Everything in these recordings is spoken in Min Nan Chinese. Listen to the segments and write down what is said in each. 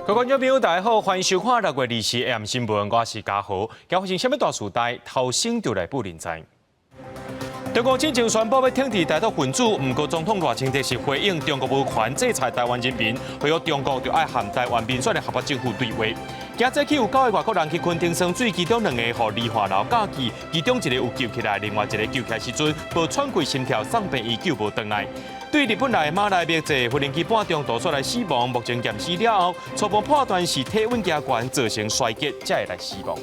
各位觀眾朋友，大家好，歡迎收看6月24 AM 新聞，我是嘉豪。今發生啥物大事代，頭先就來報您知。中國進前宣布欲懲治台獨分子，毋過總統賴清德是回應中國無權制裁台灣人民，呼籲中國著愛和台灣民選的合法政府對話。今早起有九个外國人去墾丁耍水，其中兩個予離岸流咬去，其中一個有救起來，另外一個救起來時陣無喘氣心跳，送病院救無轉來。對日本來的馬來貘坐無人機半中途煞來死亡，目前驗屍了後，初步判斷是體溫加懸造成衰竭，才會來死亡的。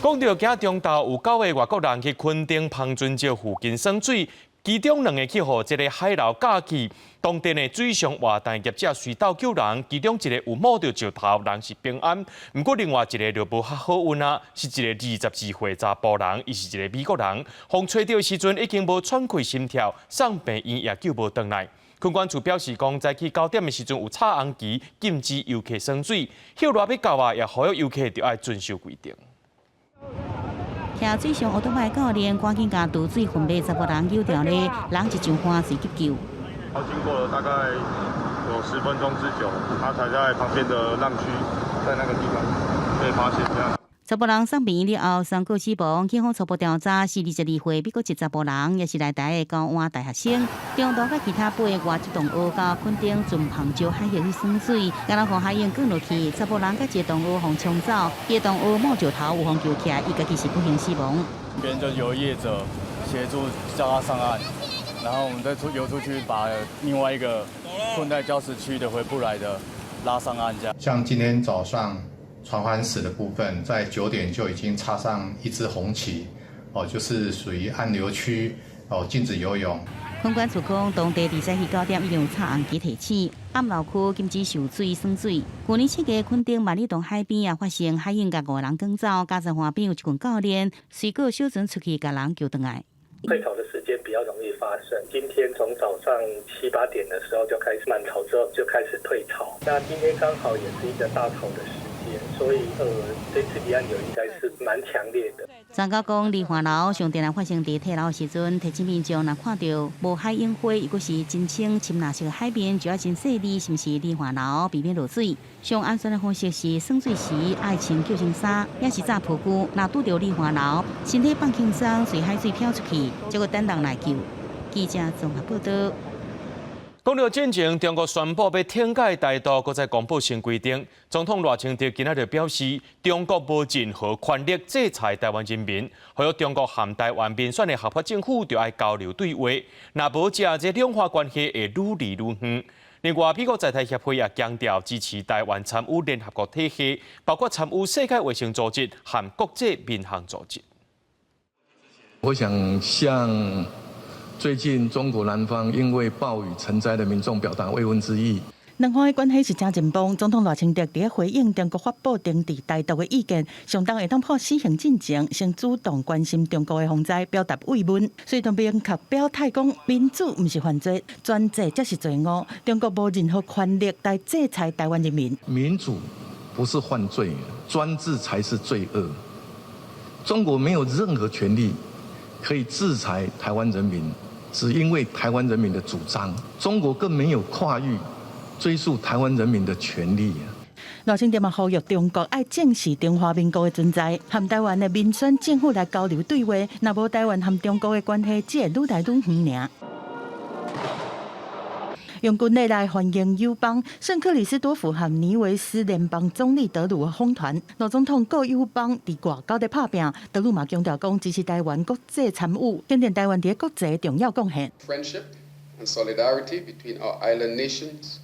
講到今中晝有九个外國人去墾丁芳醇石附近耍水，其中兩个去予這个海流咬去，當地的水上活動業者隨到救人，其中一个有摸著石頭，人是平安，毋過另外一个就無較好運啊，是一个22歲查埔人，伊是一个美國人，予揣著的時陣已經無喘氣心跳，送病院也救無轉來。墾管處表示講，早起9點的時陣有插紅旗，禁止遊客耍水，歇熱欲到啊，也呼籲遊客著愛遵守規定。騎水上歐多擺教練趕緊共溺水昏迷查埔人救掉咧，人一上岸隨急救。經過了大概有10分鐘之久，他才在旁邊的浪區，在那個地方被發現這樣。查埔人送病院了後，宣告死亡。警方初步調查是22歲美國籍查埔人，也是來台的高安大學生。中途佮其他八个外籍同學到墾丁船芳石海域去耍水，敢若予海湧捲落去，查埔人佮一个同學予沖走，伊个同學摸石頭有予救起來，伊家己是不幸死亡。邊就由業者協助叫他上岸，然後我們再出游出去，把另外一個困在礁石區的回不來的拉上岸。這樣。像今天早上船帆石的部分，在9點就已經插上一支紅旗，哦，就是屬於暗流區，哦，禁止游泳。墾管處講，當地佇早起9點已經有插紅旗提醒，暗流區禁止游水耍水。去年7月，墾丁萬里洞海邊也發生海湧共五人捲走，嘉澤岸邊有一群教練隨過小船出去共人救轉來。退潮的時間比較容易發生。今天從早上七八點的時候就開始滿潮之後就開始退潮。那今天剛好也是一個大潮的時間，所以這次離岸流應該是蠻強烈的。專家講，離岸流上定來發生佇退流時陣，提醒民眾若看著無海湧花，抑閣是真清深藍色的海面，就愛真細膩，是毋是離岸流，避免落水。上安全的方式是耍水時愛穿救生衫，抑是紮泡具。若拄著離岸流，身體放輕鬆，隨海水飄出去，才閣等人來救。記者綜合報道。講到進前，中國宣布欲懲戒台獨，閣再公布新規定。總統賴清德今仔日表示，中國無任何權力制裁台灣人民，呼籲中國和台灣民選的合法政府著愛交流對話，若無這這兩岸關係會愈離愈遠。另外，美國在台協會也強調支持台灣參與聯合國體系，包括參與世界衛生組織和國際民航組織。我想向最近中國南方因為暴雨成災的民眾表達慰問之意。兩岸的關係是誠緊繃，總統賴清德佇咧回應中國發布懲治台獨的意見，上當會當破死刑進前，先主動關心中國的洪災，表達慰問。雖然明確表態講民主毋是犯罪，專制才是罪惡。中國無任何權力來制裁台灣人民。民主不是犯罪，專制才是罪惡。中國沒有任何權利可以制裁台灣人民，只因為台灣人民的主張。中國更沒有跨域追訴台灣人民的權利。賴清德嘛呼籲中國愛正視中華民國的存在，和台灣的民選政府來交流對話。若無台灣和中國的關係，只會愈來愈遠爾。用軍禮來歡迎友邦聖克里斯多福和尼維斯聯邦總理德魯訪團。賴總統閣友邦佇外交咧拍拚，德魯嘛強調講支持台灣國際參與，肯定台灣佇國際重要貢獻。 Friendship and solidarity between our island nations.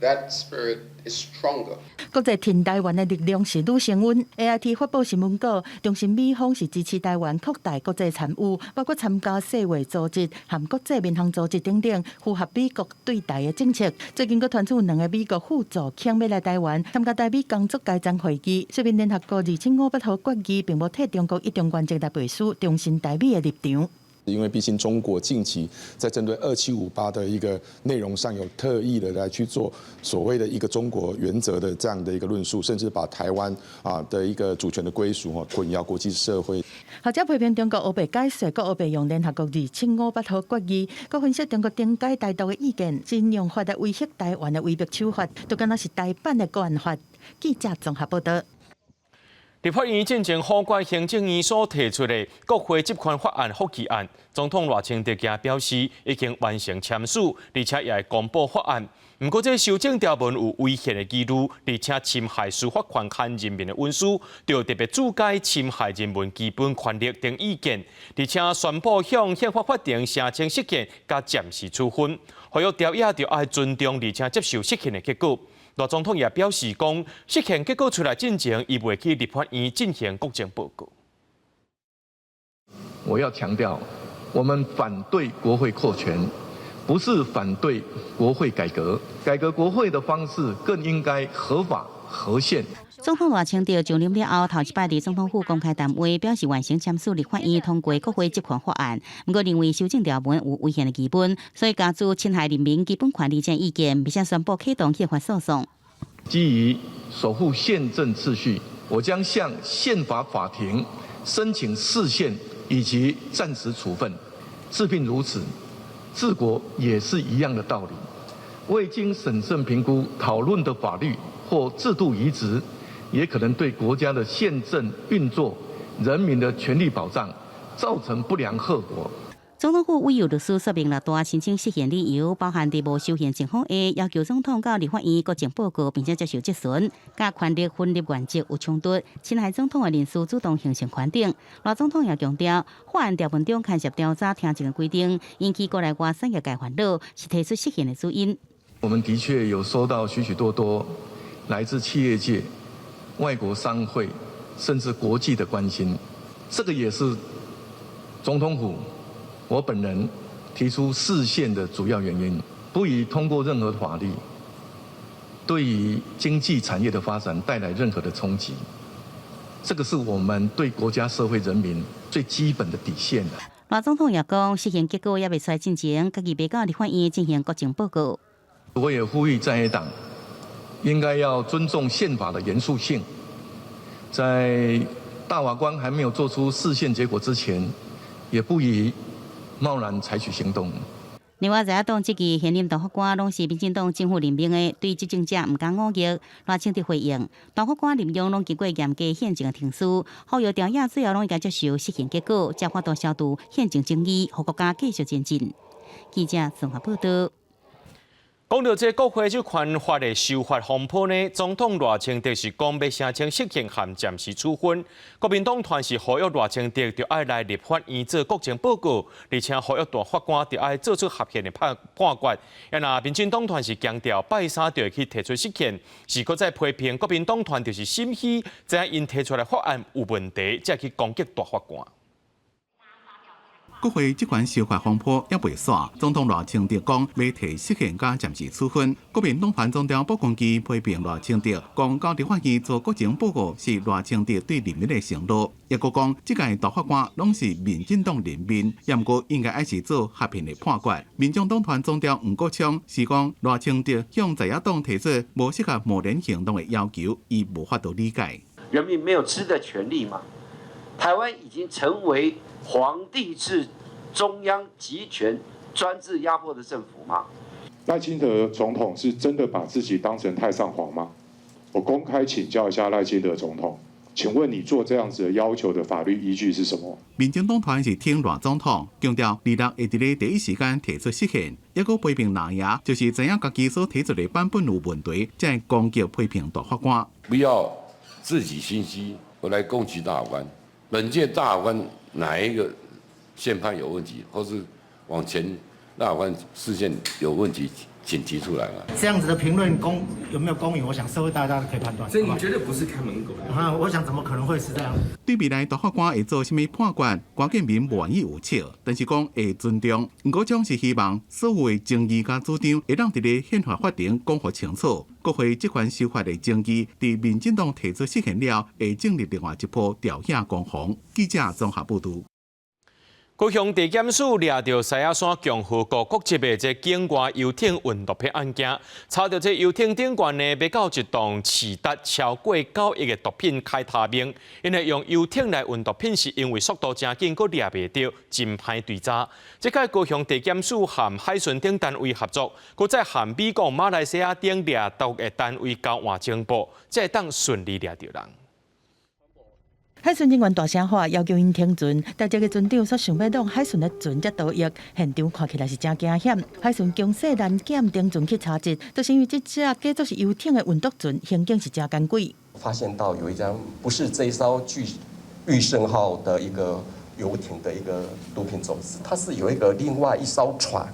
That spirit is stronger. 國際挺台灣的力量是愈升溫。AIT 發布新聞稿，重申美方是支持台灣擴大國際參與，包括參加世衛組織和國際民航組織等等，符合美國對台的政策。最近閣傳出兩个美國副助卿欲來台灣參加台美工作階層會議，說明聯合國2058號決議並無替中國一中原則來背書，重申台美的立場。因為畢竟中國近期在針對2758的一個內容上，有特意的來去做所謂的一個中國原則的這樣的一個論述，甚至把台灣啊的一個主權的歸屬混淆國際社會。學者批評中國烏白解說，閣烏白用聯合國2758號決議，閣分析中國定解台獨的意見，真用法來威脅台灣的威逼手法，都敢若是台版的國安法。記者綜合報道。立法院進前否決行政院所提出的國會職權法案覆議案，總統賴清德今表示已經完成簽署，而且也會公布法案。毋過，這修正條文有違憲的疑慮，而且侵害司法權和人民的隱私，就特別注解侵害人民基本權利等意見，而且宣布向憲法法庭聲請釋憲佮暫時處分，呼籲朝野著愛尊重而且接受釋憲的結果。賴總統也表示講，釋憲結果出來進前，伊袂去立法院進行國情報告。我要強調，我們反對國會擴權，不是反對國會改革。改革國會的方式更應該合法合憲。總統賴清德上任了後，頭一擺佇總統府公開談話，表示完成簽署立法院通過國會職權法案，毋過認為修正條文有違憲的疑問，所以加注侵害人民基本權利這意見，並且宣布啟動憲法訴訟。基於守護憲政秩序，我將向憲法法庭申請釋憲以及暫時處分。治病如此，治國也是一樣的道理。未經審慎評估討論的法律或制度移植，也可能對國家的憲政運作、人民的權利保障造成不良後果。總統府委由律師說明六大申請釋憲理由，包含佇無修憲情況下，要求總統到立法院國情報告，並且接受質詢，佮權力分立原則有衝突，侵害總統的人事主動形成權等。賴總統也強調，法案條文中牽涉調查聽證的規定，引起國內外產業界煩惱，是提出釋憲的主因。我們的確有收到許許多多來自企業界、外國商會，甚至國際的關心，這個也是總統府我本人提出釋憲的主要原因。不宜通過任何法律，對於經濟產業的發展帶來任何的衝擊，這個是我們對國家、社會、人民最基本的底線。賴總統也講，釋憲結果猶未出來進前，家己袂到立法院進行國情報告。我也呼籲在野黨應該要尊重憲法的嚴肅性，在大法官還沒有做出釋憲結果之前，也不宜貿然採取行動。另外，在野黨質疑現任大法官攏是民進黨政府任命的，對執政者毋敢忤逆。賴清德回應，大法官任用攏經過嚴格憲政的程序，呼籲朝野最後攏應該接受釋憲結果，才法度消除憲政爭議，予國家繼續前進。記者綜合報道。講到這國會職權法的修法風波呢，總統賴清德是講欲聲請釋憲和暫時處分。國民黨團是呼籲賴清德著愛來立法院做國情報告，而且呼籲大法官著愛做出合憲的判決。啊，若民進黨團是強調拜三就會去提出釋憲，是閣再批評國民黨團就是心虛，知影𪜶提出來法案有問題，才去攻擊大法官。國會職權修法風波猶未煞，總統賴清德講欲提釋憲佮暫時處分。國民黨團總召傅崑萁批評賴清德講到立法院做國情報告是賴清德對人民的承諾，抑閣講這屆大法官攏是民進黨任命，毋過應該愛是做合憲的判決。民眾黨團總召黃國昌是講賴清德向在野黨提出無適合貿然行動的要求，伊無法度理解。人民沒有知的權利嗎？台灣已經成為皇帝制、中央集權、專制壓迫的政府嗎？賴清德總統是真的把自己當成太上皇嗎？我公開請教一下賴清德總統，請問你做這樣子的要求的法律依據是什麼？民進黨團是挺賴總統，強調二六會佇咧第一時間提出釋憲，抑閣批評藍營就是知影家己所提出的版本有問題，才會攻擊批評大法官。不要自己心虛，我來攻擊大法官。本屆大法官哪一個憲判有問題，或是往前大法官釋憲有問題，請提出來嘛。這樣子的評論公有沒有公允？我想社會大家都可以判斷。所以你絕對不是看門狗。啊，我想怎麼可能會是這樣？對未來大法官會做啥物判決，關建明無願意預測，但是講會尊重。毋過總是希望所有的爭議佮主張會當佇咧憲法法庭講予清楚。國會職權修法的爭議，佇民進黨提出釋憲了，會經歷另外一波朝野攻防。記者綜合報道。高雄地檢署掠著獅仔山共和國國籍的這境外遊艇運毒品案件，查著這遊艇頂懸呢，欲到一棟市值超過9億的毒品開他命，𪜶會用遊艇來運毒品，是因為速度誠緊，閣掠袂著，真歹追查。這擺高雄地檢署和海巡等單位合作，閣再和美國、馬來西亞等掠毒的單位交換情報，才會當順利掠著人。海巡人員大聲喊，要求𪜶停船，但這个船長煞想欲挵海巡的船才逃逸，現場看起來是誠驚險。海巡強勢攔檢停船去查緝，就是因為這隻假做是遊艇的運毒船，行徑是誠艱詭。發現到有一張不是這艘巨裕盛號的一個遊艇的一個毒品走私，它是有一個另外一艘船，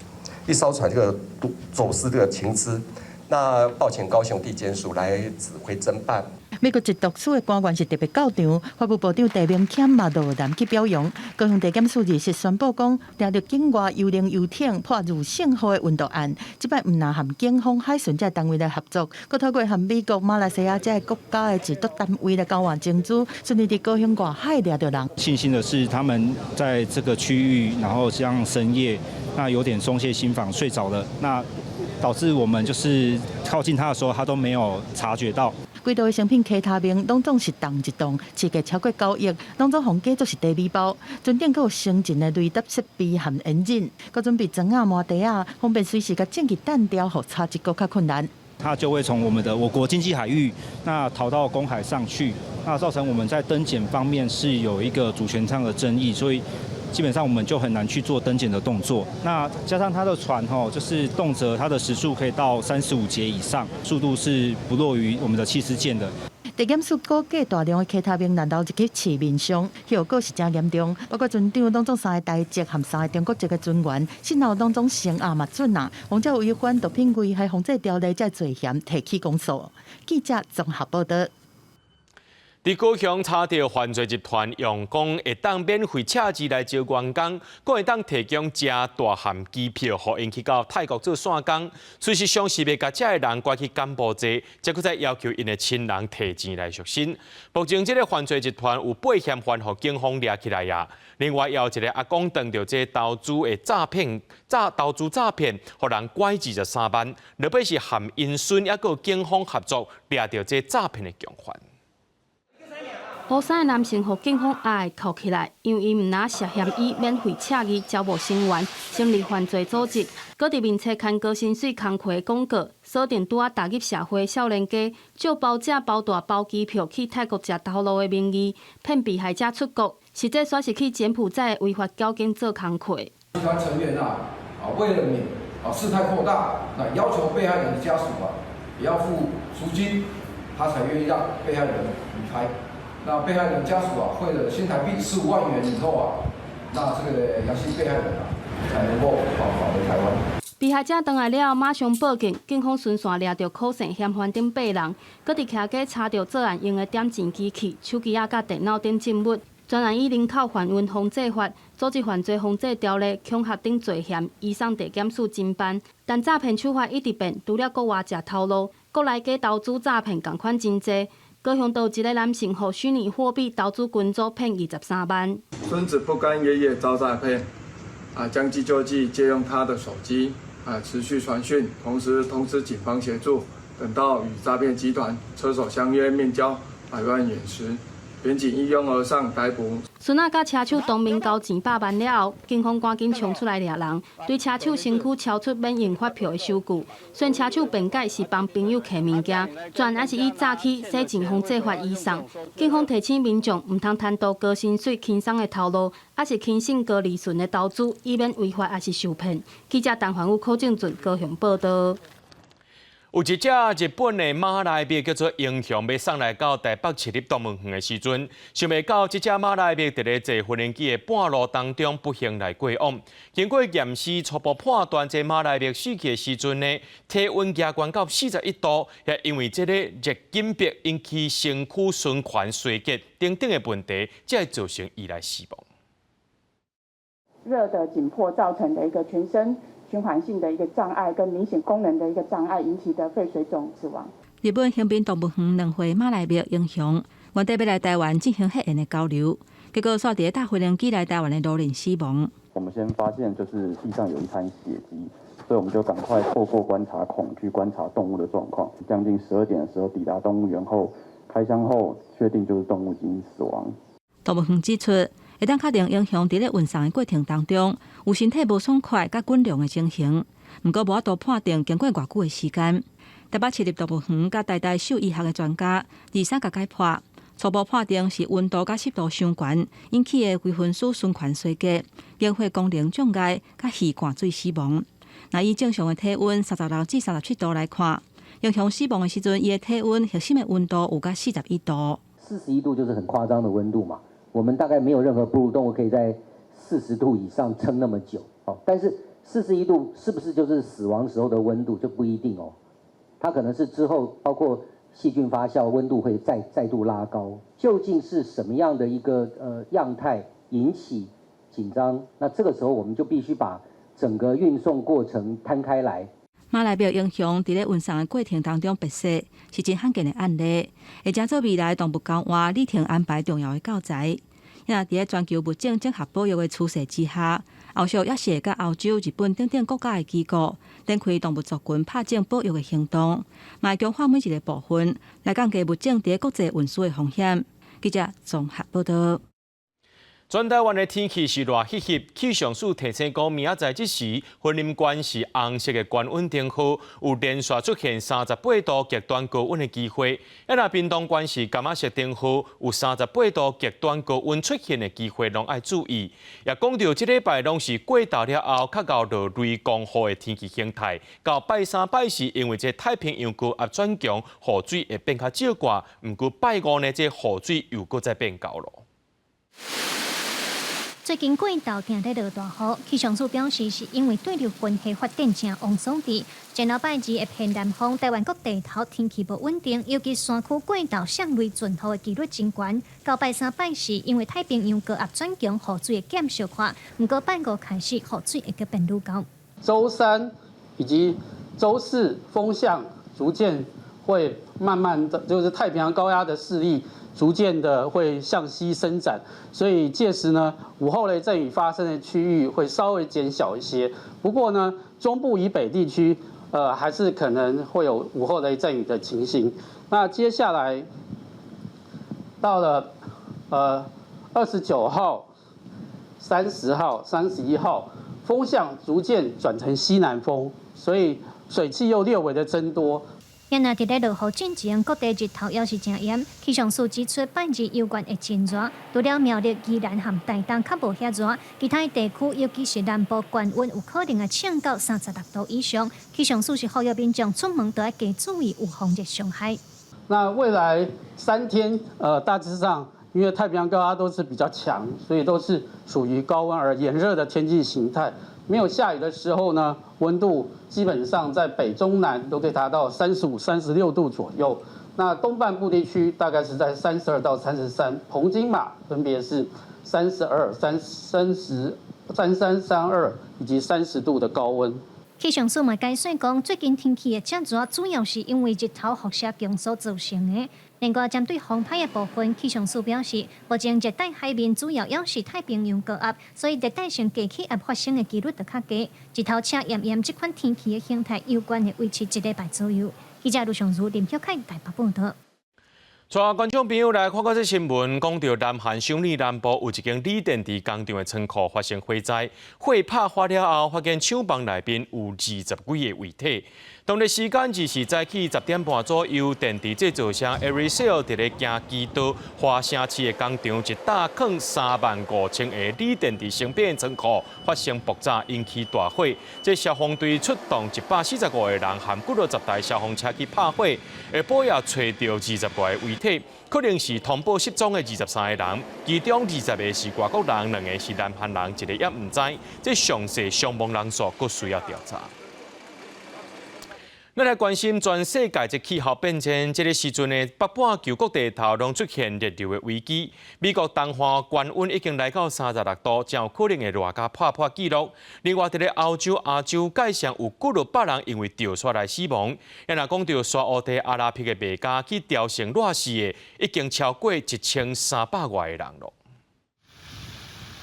一艘船這個毒走私這個情資，那報請高雄地檢署來指揮偵辦。美國緝毒署的官員是特別到場，法務部長陳明謙嘛落南去表揚。高雄地檢署日時宣布講，抓著境外幽靈遊艇破裕盛號的運毒案，這擺毋但和警方、海巡這單位來合作，閣透過和美國、馬來西亞這个國家的緝毒單位來交換情資，順利佇高雄外海掠著人。慶幸的是，他們在這個區域，然後像深夜，那有點鬆懈心防，睡着了，那導致我們就是靠近他的時候，他都沒有察覺到。規道的成品 K 他命攏總是重一噸，市價超過9億，攏總予假做是低米包。船頂閣有先進的雷達設備和引擎，閣準備磚仔麻袋仔，方便隨時共證據彈掉，予查緝閣較困難。它就會從我們的我國經濟海域，那逃到公海上去，那造成我們在登檢方面是有一個主權上的爭議，所以基本上我們就很難去做登檢的動作。那加上它的船吼，就是動輒它的時速可以到35節以上，速度是不落於我們的緝私艦的。地檢署估計大量的 K 他命難流入去市面上，後果是誠嚴重。包括船長攏總三个台籍和三个中國籍的船員，身後攏總生鴨嘛準啊，王者違反毒品危害防制條例，才罪嫌提起公訴。記者綜合報道。佇高雄查著犯罪集團用講會當免費車資來招員工，閣會當提供食大漢機票，予𪜶去到泰國做散工。事實上是欲共這个人拐去柬埔寨，才閣再要求𪜶的親人提錢來贖身。目前這个犯罪集團有八嫌犯予警方掠起來矣。另外，有一个阿公當著這投資的詐騙、詐投資詐騙，予人拐23萬，落尾是和𪜶孫抑閣警方合作掠著這詐騙的共犯。予三个男性予警方押銬起來，因為伊毋但涉嫌以免費車資招募成員，成立犯罪組織，閣佇面冊刊高薪水工課廣告，鎖定拄仔踏入社會少年家，借包食包蹛包機票去泰國食頭路的名義，騙被害者出國，實際煞是去柬埔寨違法繳金做工課。集團成員啊，啊為了免啊事態擴大，那要求被害人的家屬啊也要付贖金，他才願意讓被害人離開。那被害人家屬啊，匯了新台幣15萬元以後啊，那這個楊姓被害人啊，才能夠返回台灣。被害者轉來了後，馬上報警，警方循線掠著可疑嫌犯等八人，閣佇徛家查著作案用的點錢機器、手機仔佮電腦等證物，全案以人口販運防制法、組織犯罪防制條例、恐嚇等罪嫌，移送地檢署偵辦。但詐騙手法一直變，除了國外食頭路，國內假投資詐騙仝款真濟。高雄都有一个男性，予虛擬貨幣投資群組騙23萬。孫子不甘爺爺遭詐騙，啊，將計就計，借用他的手機，啊，持續傳訊，同時通知警方協助。等到與詐騙集團車手相約面交百萬元時，員警一擁而上逮捕。孫仔佮車手當面交錢百萬了後，警方趕緊衝出來掠人，對車手身軀抄出免用發票的收據。雖然車手辯解是幫朋友提物件，全案是以詐欺、洗錢防制法移送。警方提醒民眾，毋通貪圖高薪水、輕鬆的頭路，抑是輕信高利潤的投資，以免違法抑是受騙。記者陳凡武、柯正俊高雄報道。有一隻日本的馬來貘叫做英雄，欲送來到台北市立動物園的時陣，想袂到這隻馬來貘佇咧坐無人機的半路當中不幸來過往。經過驗屍初步判斷，這馬來貘死去的時陣呢，體溫加懸到41度，也因為這个熱緊迫引起身軀循環衰竭等等的問題，才會造成伊來死亡。熱的緊迫造成的一個全身循環性的一個障礙跟明顯功能的一個障礙引起的肺水腫死亡。日本橫濱動物園兩歲馬來貘英雄，原底欲來台灣進行血緣的交流，結果煞佇咧搭飛行機來台灣的路輪死亡。我們先發現就是地上有一灘血跡，所以我們就趕快透過觀察孔去觀察動物的狀況。將近12點的時候抵達動物園後，開箱後確定就是動物已經死亡。動物園指出，會當確定鷹熊佇咧運送的過程當中有身體無爽快佮滾量的情形，毋過無法度判定經過偌久的時間。台北市立動物園佮台大獸醫學的專家二三共解剖，初步判定是溫度佮濕度傷懸引起的微分子循環衰竭、凝血功能障礙佮魚灌水死亡。若以正常的體溫36至37度來看，鷹熊死亡的時陣，伊的體溫核心的溫度有到41度。 41度就是很誇張的溫度嘛。我們大概沒有任何哺乳動物可以在40度以上撐那麼久。哦，但是四十一度是不是就是死亡時候的溫度就不一定哦。它可能是之後包括細菌發酵，溫度會再度拉高。究竟是什麼樣的一個樣態引起緊張？那這個時候我們就必須把整個運送過程攤開來。馬來貘鷹熊佇咧運送的過程當中煏逝，是真罕見的案例，會成做未來動物交換旅程安排重要的教材。若佇咧全球物種整合保育的趨勢之下，後續也是會佮歐洲、日本等等國家的機構展開動物族群拍種保育的行動，嘛會強化每一个部分來降低物種佇咧國際運輸的風險。記者綜合報道。全台灣的天氣是熱翕翕，氣象署提醒講，明仔載這時，雲林縣是紅色的高溫燈號，有連續出現38度極端高溫的機會。啊，若屏東縣是柑仔色燈號，有三十八度極端高溫出現的機會，攏愛注意。也講著這禮拜攏是過晝了後，較𠢕落雷公雨的天氣形態。到拜三、拜四，因為這太平洋高壓轉強，雨水會變較少寡。毋過拜五呢，這雨水又閣再變厚囉。最近過晝定咧落大雨，氣象署表示是因為對流雲系發展誠旺所致。前後拜二會偏南風，台灣各地頭天氣無穩定，尤其山區過晝雙雷陣雨的幾率真懸。到拜三拜四，因為太平洋高壓轉強，雨水會減小可，毋過拜五開始雨水會閣變愈厚。週三以及週四風向逐漸會慢慢的，就是太平洋高壓的勢力。逐漸的會向西伸展，所以屆時呢，午後雷陣雨發生的區域會稍微減小一些。不過呢，中部以北地區，還是可能會有午後雷陣雨的情形。那接下來到了29號、30號、31號，風向逐漸轉成西南風，所以水汽又略微的增多。若佇咧落雨進前，各地日頭猶是誠炎。氣象署指出，拜二猶原會真熱，除了苗栗、宜蘭和台東較無遐熱，其他地區尤其是南部高溫有可能會衝到36度以上。氣象署是呼籲民眾出門都愛加注意預防熱傷害。那未來3天，大致上因為太平洋高壓都是比較強，所以都是屬於高溫而炎熱的天氣形態。沒有下雨的時候呢，溫度基本上在北中南都可以達到35、36度左右。那東半部地區大概是在32到33，澎金馬分別是32、30、33、32以及30度的高溫。氣象署嘛解釋講，最近天氣會遮熱，主要是因為日頭輻射強所造成的。另外，針對風颱的部分，氣象署表示，目前熱帶海面主要猶是太平洋高壓，所以熱帶性低氣壓發生的幾率就較低。日頭赤炎炎這款天氣的形態，猶原會維持一禮拜左右。記者盧尚如、林曉凱台北報道。帶觀眾朋友來看看這新聞，講著南韓首爾南部有一間鋰電池工廠的倉庫發生火災，火拍發了後，發現廠房內面有二十幾個遺體。當地時間24早起10點半左右，電池製造商 Aricell 佇咧京畿道華城市的工廠一打囥35,000個鋰電池成品的倉庫發生爆炸，引起大火。這消防隊出動145個人，含幾落十台消防車去拍火，下晡也揣著20多個遺體，可能是通報失蹤的23個人，其中20個是外國人，兩個是南韓人，一個猶毋知。這詳細傷亡人數閣需要調查。咱來關心全世界這氣候變遷，這个時陣呢，北半球各地頭攏出現熱流的危機。美國東岸高溫已經來到36度，真有可能會熱甲破紀錄。另外，佇咧歐洲、亞洲，蓋上有幾落百人因為著沙來死亡。若講著沙烏地阿拉伯的麥加去雕成熱死的，已經超過1300外个人囉。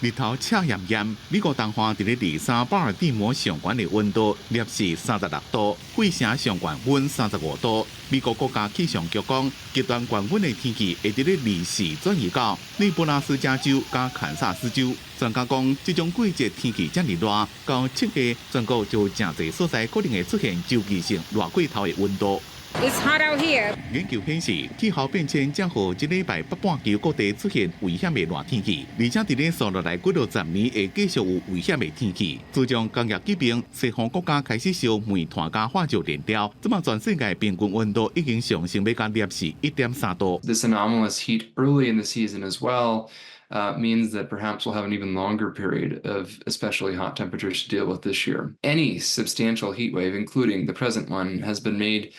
日頭赤炎炎。美國東岸佇咧二三巴爾的摩上懸的溫度攝氏36度，費城上懸溫35度。美國國家氣象局講，極端高溫的天氣會佇咧24轉移到內布拉斯加州佮堪薩斯州。專家講，這種季節天氣遮爾熱，到7月全國就誠濟所在可能會出現周期性熱過頭的溫度。 It's hot out here. 研究顯示，氣候變遷將予這禮拜北半球各地出現危險的熱天氣，而且佇咧紲落來幾落十年會繼續有危險的天氣。自從工業革命，西方國家開始燒煤炭佮化石燃料，這馬全世界平均溫度已經上升欲到攝氏1.3度。 This anomalous heat early in the season as well means that perhaps we'll have an even longer period of especially hot temperatures to deal with this year. Any substantial heat wave, including the present one, has been made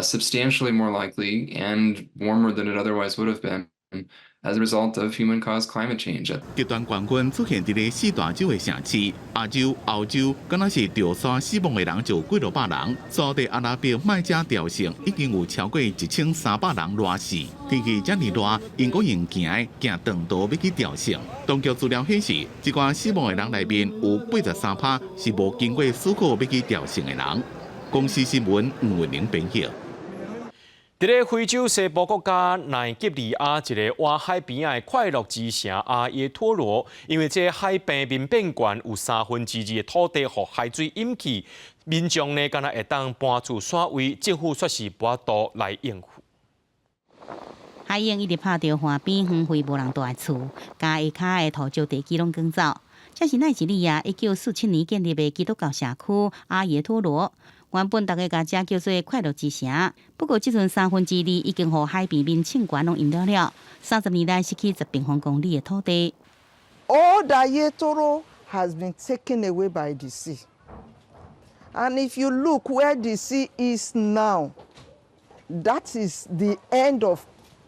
substantially more likely and warmer than it otherwise would have been as a result of human-caused climate change. 極端高溫出現佇咧四大洲的城市，亞洲、歐洲，敢若是著沙死亡的人就幾落百人。沙特阿拉伯麥加朝聖已經有超過1300人熱死。天氣遮爾熱，𪜶閣用行的行長途欲去朝聖。當局資料顯示，這寡死亡的人內面有83%是無經過許可欲去朝聖的人。公視新聞吳文玲編譯。佇咧非洲西部國家奈及利亞一个倚海邊仔的快樂之城阿耶托羅，因為這个海平面變懸，有2/3的土地予海水淹去，民眾呢敢若會當搬厝徙位，政府煞是無法度來應付。海湧一直拍著岸邊荒廢無人蹛的厝，共下跤的土石地基攏捲走。這是奈及利亞1947年建立的基督教社區阿耶托羅。原本大家共這叫做快樂之城，不過這陣2/3已經予海平面衝懸攏淹了了，30年內失去10平方公里的土地。 All the Ayetoro has been taken away by the sea. And if you look where the sea is now, that is the end of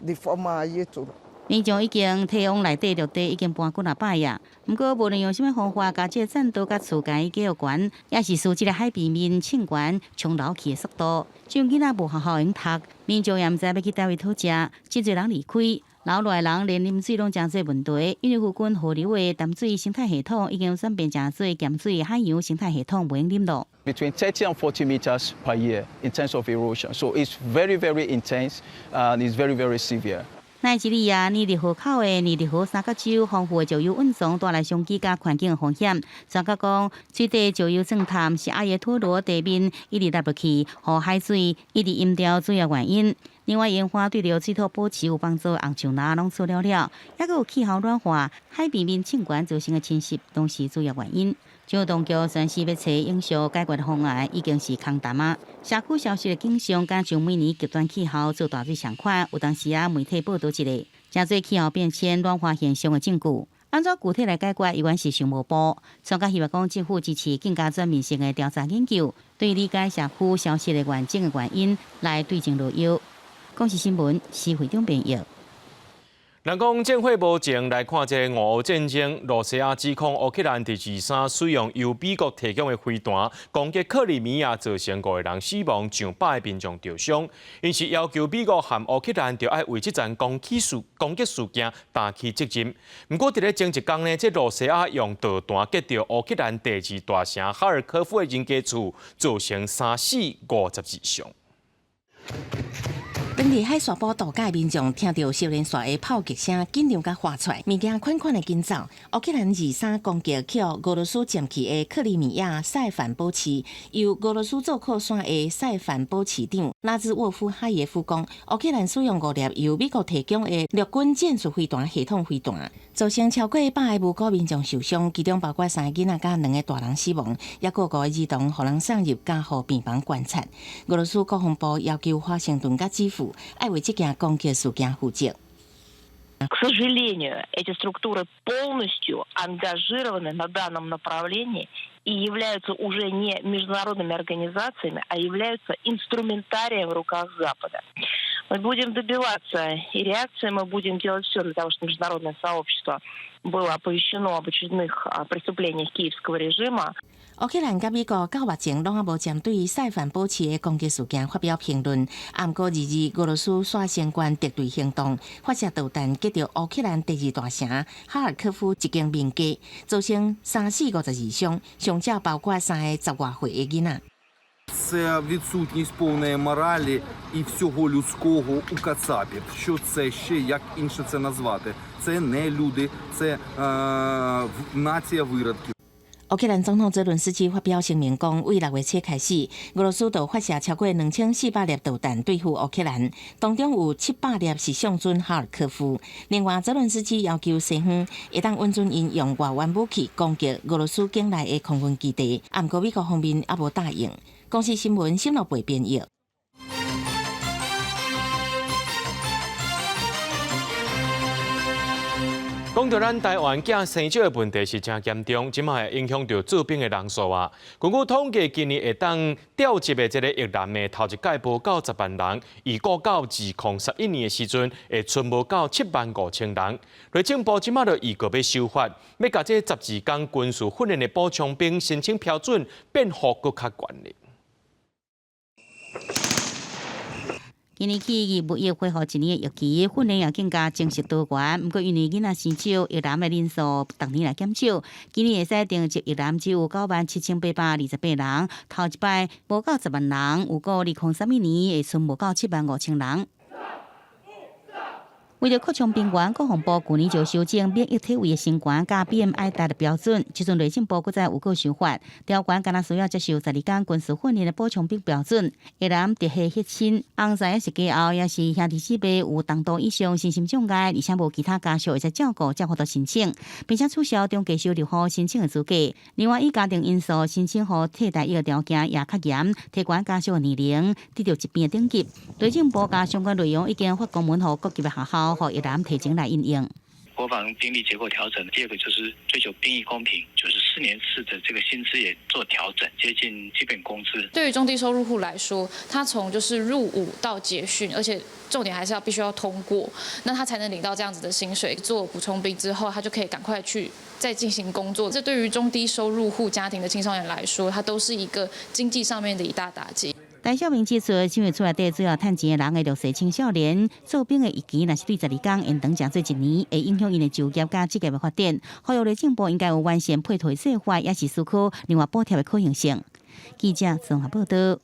the former Ayetoro. 民眾已經退往內底陸地，已經搬幾若擺啊。毋過無論用啥物方法，共這个棧道佮厝共伊加懸，也是輸這个海平面衝懸沖流去的速度。這陣囡仔無學校用讀，民眾也毋知欲去佗位討食，真濟人離開，留落來人連啉水攏成做問題，因為附近河流的淡水生態系統已經轉變成做鹹水海洋生態系統，袂用啉咯。 Between 30 and 40 meters per year in terms of erosion, so it's very, very intense and it's very, very severe. 奈及利亞尼日河口的尼日河三角洲豐富的石油蘊藏帶來商機佮環境的風險。專家講，水底石油鑽探是阿耶托羅地面一直落落去，予海水一直淹掉主要原因。另外，研發對著水土保持有幫助的紅樹林攏死了了，抑閣有氣候暖化、海平面衝懸造成的侵蝕，攏是主要原因。政府當局宣示欲揣永續解決方案，已經是空談啊！社區消失的景象，敢像每年極端氣候做大水仝款，有當時啊媒體報導一个，成做氣候變遷暖化現象的證據。按怎具體來解決，猶原是尚無步。專家希望講政府支持更加全面性的調查研究，對理解社區消失的完整的原因，來對症落藥。公視新聞，施惠中編譯。人講戰火無情，來看這个俄烏戰爭，羅西亞指控烏克蘭佇23使用由美國提供的飛彈攻擊克里米亞，造成五个人死亡，上百个民眾著傷。𪜶是要求美國和烏克蘭著愛為這場攻擊事件擔起責任。毋過佇咧前一工呢，這羅西亞用導彈擊著烏克蘭第二大城哈爾科夫的人家厝，造成三死52傷。當地海沙埔度假民眾聽著小連紲的炮擊聲，緊張佮喊出來，物件款款的緊走。烏克蘭23攻擊去俄羅斯佔去的克里米亞塞凡堡市，由俄羅斯做靠山的塞凡堡市長拉茲沃夫哈耶夫講，烏克蘭使用五粒由美國提供的陸軍戰術飛彈系統飛彈，造成超過100个無辜民眾受傷，其中包括三个囡仔佮兩个大人死亡，抑閣五个兒童予人送入加護病房觀察。俄羅斯國防部要求華盛頓佮基輔愛為這件攻擊事件負責。 К сожалению, эти структуры полностью ангажированы на данном направлении и являются уже не международными организациями, а являются инструментарием в руках Запада. Мы будем добиваться и реакции, мы будем делать все для того, чтобы международное сообщество было оповещено об очередных преступлениях киевского режима. 烏克蘭佮美國到目前攏猶無針對塞凡堡市的攻擊事件發表評論。毋過22俄羅斯煞相關敵對行動，發射導彈擊著烏克蘭第二大城哈爾科夫一間民家，造成三死52傷，傷者包括三个十外歲的囡仔。 Це відсутність повної моралі і всього людського у кацапів. Що це ще як інше це назвати? Це не люди, це нація виродків. 烏克蘭總統澤倫斯基發表聲明講，對6月初開始，俄羅斯就發射超過2400粒導彈對付烏克蘭，當中有700粒是向準哈爾科夫。另外，澤倫斯基要求西方會當允准𪜶用外援武器攻擊俄羅斯境內的空軍基地，毋過美國方面猶無答應。公視新聞沈樂貝編譯。講到咱台灣囝生少的問題是誠嚴重，這馬會影響著做兵的人數啊。根據統計，今年會當調集的這个役男的頭一屆無夠10萬人，預估到2011年的時陣會賰無夠7萬5千人。內政部這馬就預告欲修法，欲共這12工軍事訓練的補充兵申請標準變予閣較懸咧。今年起義務役恢復一年的役期，訓練也更加正式多元。毋過因為囡仔生少，役男的人數逐年來減少。今年會使徵集役男只有97,828人，頭一擺無夠10萬人，預估2031年會賰無夠7萬5千人。為著擴充兵源，國防部舊年就修正免役體位的身懸佮 BMI 達的標準。這陣內政部閣再有閣修法，調懸敢若需要接受12工軍事訓練的補充兵標準。役男直系血親，翁婿抑是家後，抑是兄弟姊妹有重度以上身心障礙，而且無其他家屬會使照顧，才有法度申請，並且取消中低收入戶申請的資格。另外，以家庭因素申請予替代役的條件也較嚴，提懸家屬的年齡，得著一邊的等級。內政部共相關內容已經發公文予各級的學校。予役男提前來應用。國防兵力結構調整，第二個就是追求兵役公平，94年次的這個薪資也做調整，接近基本工資。對於中低收入戶來說，他從就是入伍到結訓，而且重點還是要必須要通過，那他才能領到這樣子的薪水。做補充兵之後，他就可以趕快去再進行工作。這對於中低收入戶家庭的青少年來說，他都是一個經濟上面的一大打擊。戴少明指出，因為厝內底主要趁錢的人的弱勢青少年做兵的役期，若是對12工延長成做一年，會影響𪜶的就業佮職業的發展。呼籲內政部應該有完善配套的計劃，抑是思考另外補貼的可行性。記者綜合報道。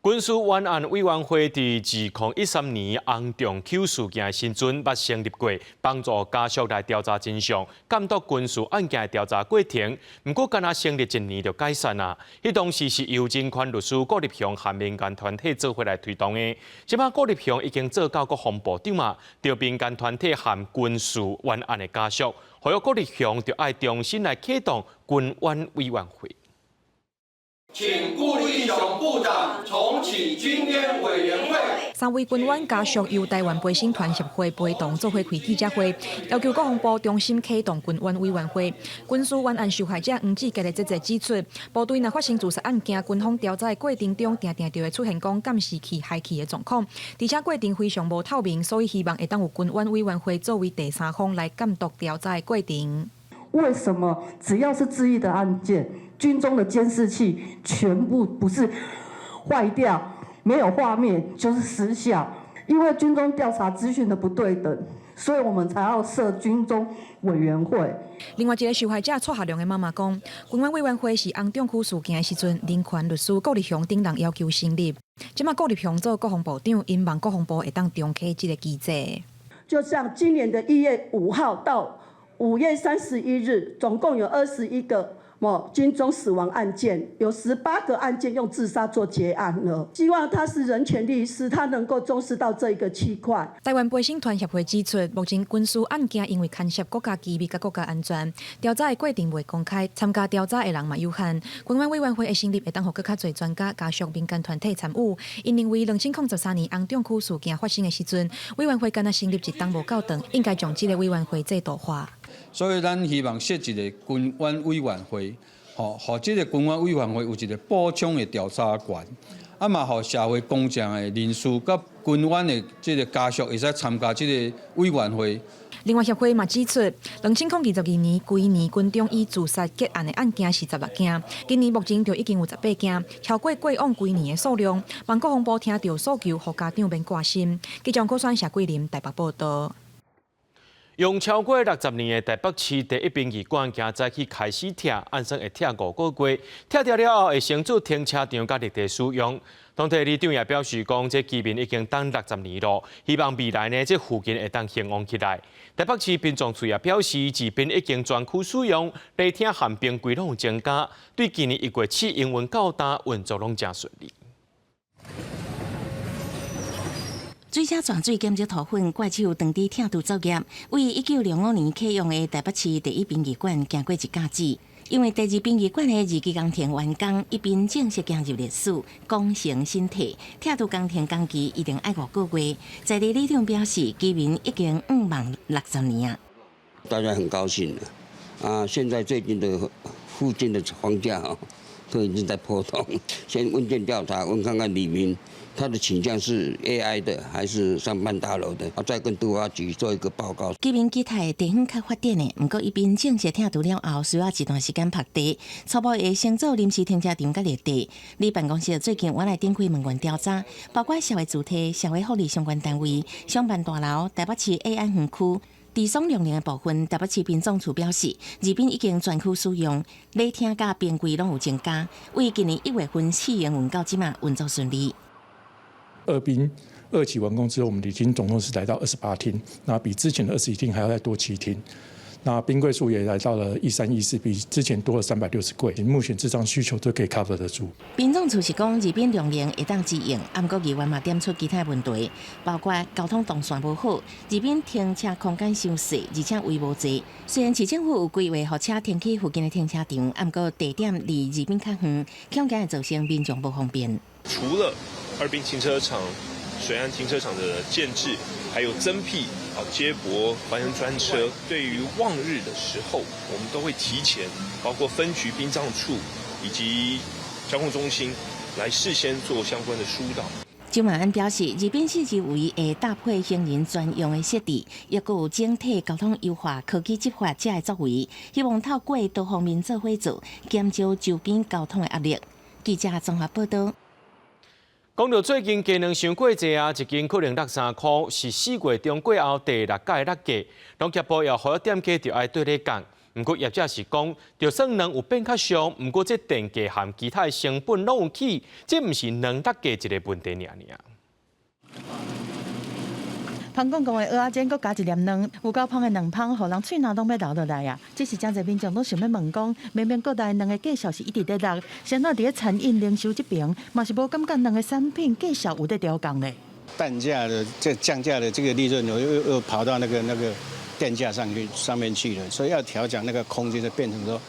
軍事冤案委員會佇2013年洪仲丘事件的時陣，捌成立過，幫助家屬來調查真相、監督軍事案件的調查過程。毋過，敢若成立一年就解散啊！彼當時是由人權律師顧立雄和民間團體做伙來推動的。這擺顧立雄已經做到國防部長嘛，著民間團體和軍事冤案的家屬，呼籲顧立雄著愛重新來啟動軍冤委員會。請顧立雄部長重啟軍冤委員會。三位軍冤家屬由台灣陪審團協會陪同做伙開記者會，要求國防部重新啟動軍冤委員會。軍事冤案受害者黃志傑的姐姐指出，部隊若發生自殺案件，軍方調查的過程中，定定就會出現講監視器害去的狀況，而且過程非常無透明，所以希望會當有軍冤委員會作為第三方來監督調查的過程。為什麼只要是自縊的案件，軍中的監視器全部不是壞掉，沒有畫面就是失效？因為軍中調查資訊的不對等，所以我們才要設軍中委員會。另外一个受害者蔡學良的媽媽講，軍冤委員會是洪仲丘事件的時陣，人權律師顧立雄等人要求成立。這馬顧立雄做國防部長，𪜶望國防部會當重啟這个機制。就像今年的1月5號到5月31日，總共有21個軍中死亡案件，有18個案件用自殺做結案了。希望他是人權律師，他能夠重視到這一個區塊。台灣陪審團協會指出，目前軍事案件因為牽涉國家機密佮國家安全，調查的過程未公開，參加調查的人嘛有限。軍冤委員會的成立會當予閣較濟專家、家屬、民間團體參與。𪜶認為2013年洪仲丘事件發生的時陣，委員會敢若成立一冬無夠長，應該將這个委員會制度化。所以，咱希望設一个軍冤委員會，吼，予這个軍冤委員會有一个補充的調查權，啊嘛，予社會公正的人士佮軍冤的這个家屬會使參加這个委員會。另外協會嘛指出，2022年規年軍中以自殺結案的案件是16件，今年目前就已經有18件，超過過往規年的數量。望國防部聽著訴求，予家長免掛心。記者郭選謝桂林台北報導。用超過60年的台北市第一殯儀館，今早起開始拆，按算會拆5個月，拆掉了後會先做停車場佮綠地使用。當地里長也表示講，這居民已經等六十年囉，希望未來呢，這附近會當興旺起來。台北市殯葬處也表示，這邊已經全區使用，禮廳和冰櫃攏有增加，對今年1月起營運到今運作攏誠順利。水車泉水兼做塗粉，怪手當地拆除作業。為1905年啟用的台北市第一殯儀館，經過一甲子，因為第二殯儀館的二期工程完工，一邊正式進入歷史，功成身退。拆除工程工期一定愛5個月。在地里長表示，居民已經向望60年啊。大家很高興啊！現在最近的附近的房價啊，都已經在波動。先問卷調查，問看看里民。他的傾向是 AI 的還是商辦大樓的？再跟都發局做一個報告。居民期待地方較發展的，毋過一邊正式拆除了後，需要一段時間曝地，初步會先做臨時停車場佮綠地。里辦公室最近我來展開問卷調查，包括社會主體、社會福利相關單位、商辦大樓、台北市 AI 園區。地雙量能的部分，台北市殯葬處表示，這邊已經全區使用，禮廳佮冰櫃攏有增加，為今年1月份試營運到這馬運作順利。二殯二期完工之後，我們禮廳總共是來到28廳，那比之前的21廳還要再多7廳。那冰櫃數也來到了1314，比之前多了360櫃。目前這張需求都可以 cover 得住。殯葬處是講，這邊量能會當支應，毋過議員嘛點出其他問題，包括交通動線無好，這邊停車空間傷細，而且位無濟。雖然市政府有規劃予車停去附近的停車場，毋過地點離這邊較遠，恐驚會造成民眾無方便。除了二殯停車場、水岸停車場的建置，還有增闢啊接駁環人專車，對於望日的時候，我們都會提前，包括分局殯葬處以及交控中心，來事先做相關的疏導。周萬安表示，這邊四周圍會搭配行人專用的設置，抑閣有整體交通優化、科技執法這的作為，希望透過多方面做伙做，減少周邊交通的壓力。記者綜合報導。講到最近雞卵傷過濟啊，一斤可能落3箍，是4月中過後第六擺落價。農業部也呼籲店家著愛綴咧降。毋過業者是講，就算卵有變較俗，毋過這電價和其他的成本攏有起，這毋是卵落價一個問題爾爾。芳公公的蚵仔煎，閣加一粒卵，有夠芳的卵芳，予人喙瀾攏欲流落來啊！這是誠濟民眾攏想欲問講，明明國內卵的價數是一直咧落，啥物佇咧餐飲零售這邊，嘛是無感覺卵的產品價數有咧調降咧。蛋價的這降價的這個利潤又又又跑到那個電價上去上面去了，所以要調整那個空間，就變成說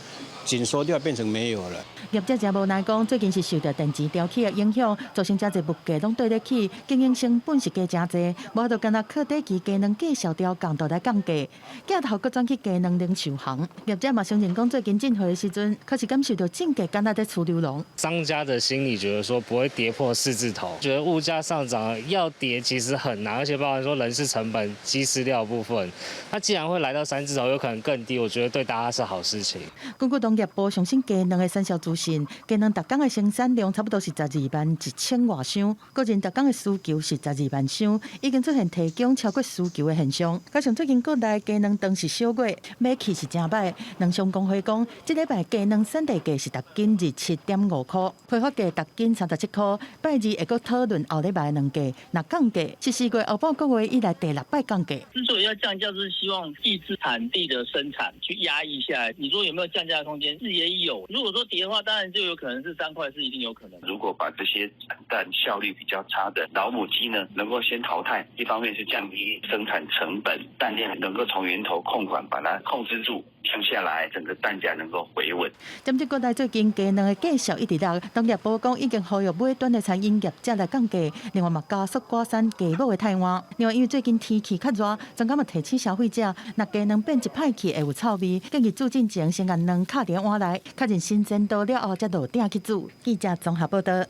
緊縮掉，變成沒有了。業者誠無奈講，最近是受著電錢調起的影響，造成誠濟物價攏綴咧起，經營成本是加誠濟，無法度干焦靠短期雞卵價數調降就來降價，鏡頭閣轉去雞卵零售行，業者嘛承認講，最近進貨的時陣，確實感受著進價敢若咧趨溜籠。商家的心理覺得說不會跌破四字頭，覺得物價上漲要跌其實很難，而且包含說人事成本、雞飼料部分，那既然會來到三字頭，有可能更低，我覺得對大家是好事情。根據農業部上新雞卵的產銷資訊，雞卵逐工的生產量差不多是12萬1千外箱，個人逐工的需求是12萬箱，已經出現提供超過需求的現象。加上最近國內雞卵當是小月，買氣是誠䆀。卵商公會講，這禮拜雞卵產地價是逐斤27.5箍，批發價逐斤37箍。拜二會閣討論後禮拜的卵價，若降價是4月後半個月以來第六擺降價。之所以要降價，就是希望抑制產地的生產，去壓抑下來。你說有沒有降價的空間？是也有。如果說跌的話，當然就有可能是3塊，是一定有可能。如果把這些產蛋效率比較差的老母雞呢，能夠先淘汰，一方面是降低生產成本，蛋量能夠從源頭控管，把它控制住，降下來，整個蛋價能夠回穩。針對國內最近雞卵的價數一直落，農業部講已經呼籲尾端的餐飲業者來降價，另外嘛加速改善雞母的汰換。另外因為最近天氣較熱，專家嘛提醒消費者，若雞卵變一歹去會有臭味，建議煮進前先共卵敲佇碗內，確認新鮮度了後才落鼎去煮。記者綜合報導。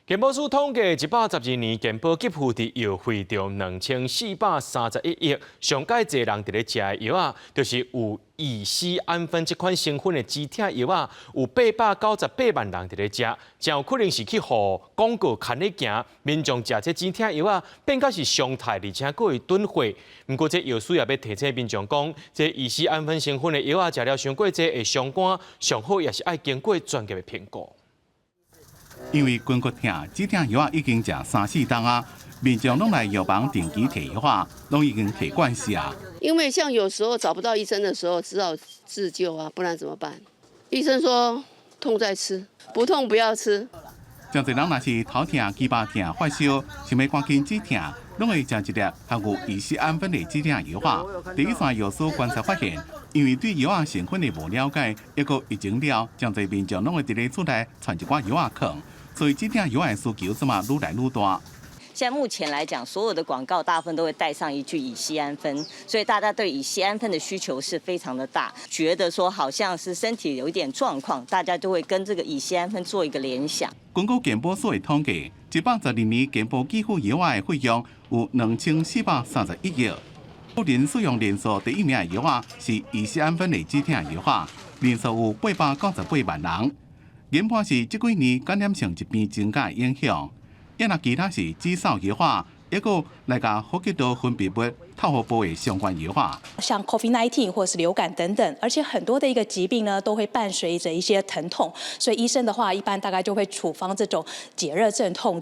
健保署統計，112年健保給付佇藥費著2431億，上蓋濟人佇咧食的藥仔，就是有乙酰氨酚這款成分的止痛藥仔，有898萬人佇咧食，真有可能是去予廣告牽咧行，民眾食這止痛藥仔變甲是常態，而且閣會囤貨。毋過這藥師也欲提醒民眾講，這乙酰氨酚成分的藥仔食了傷過濟會傷肝，上好也是愛經過專業的評估。因為筋骨痛，止痛藥仔已經食三四冬啊，民眾攏來藥房定期提藥仔，攏已經提慣勢啊。因為像有時候找不到醫生的時候，只好自救啊，不然怎麼辦？醫生說痛再吃，不痛不要吃。真濟人若是頭痛、肩膀痛、發燒，想欲趕緊止痛，攏會食一粒含有乙酰氨酚的止痛藥仔。第一線藥師觀察發現，因為對藥仔成分的無了解，抑閣疫情了，真濟民眾攏會佇咧厝內賰一寡藥仔囥，所以止痛藥仔的需求這馬愈來愈大。現在目前來講，所有的廣告大部分都會帶上一句乙酰氨酚，所以大家對乙酰氨酚的需求是非常的大，覺得說好像是身體有一點狀況，大家都會跟這個乙酰氨酚做一個聯想。根據健保署的統計，112年健保給付藥仔的費用有2431億。個人使用人數第一名的藥仔是乙酰氨酚的止痛藥仔，人數有898萬人。研判是這幾年感染性疾病增加的影響。抑若其他是止嗽藥仔，抑閣來共呼吸道分泌物透予部的相關藥仔，像 COVID-19 或是流感等等，而且很多的一個疾病呢，都會伴隨着一些疼痛，所以醫生的話，一般大概就會處方這種解熱鎮痛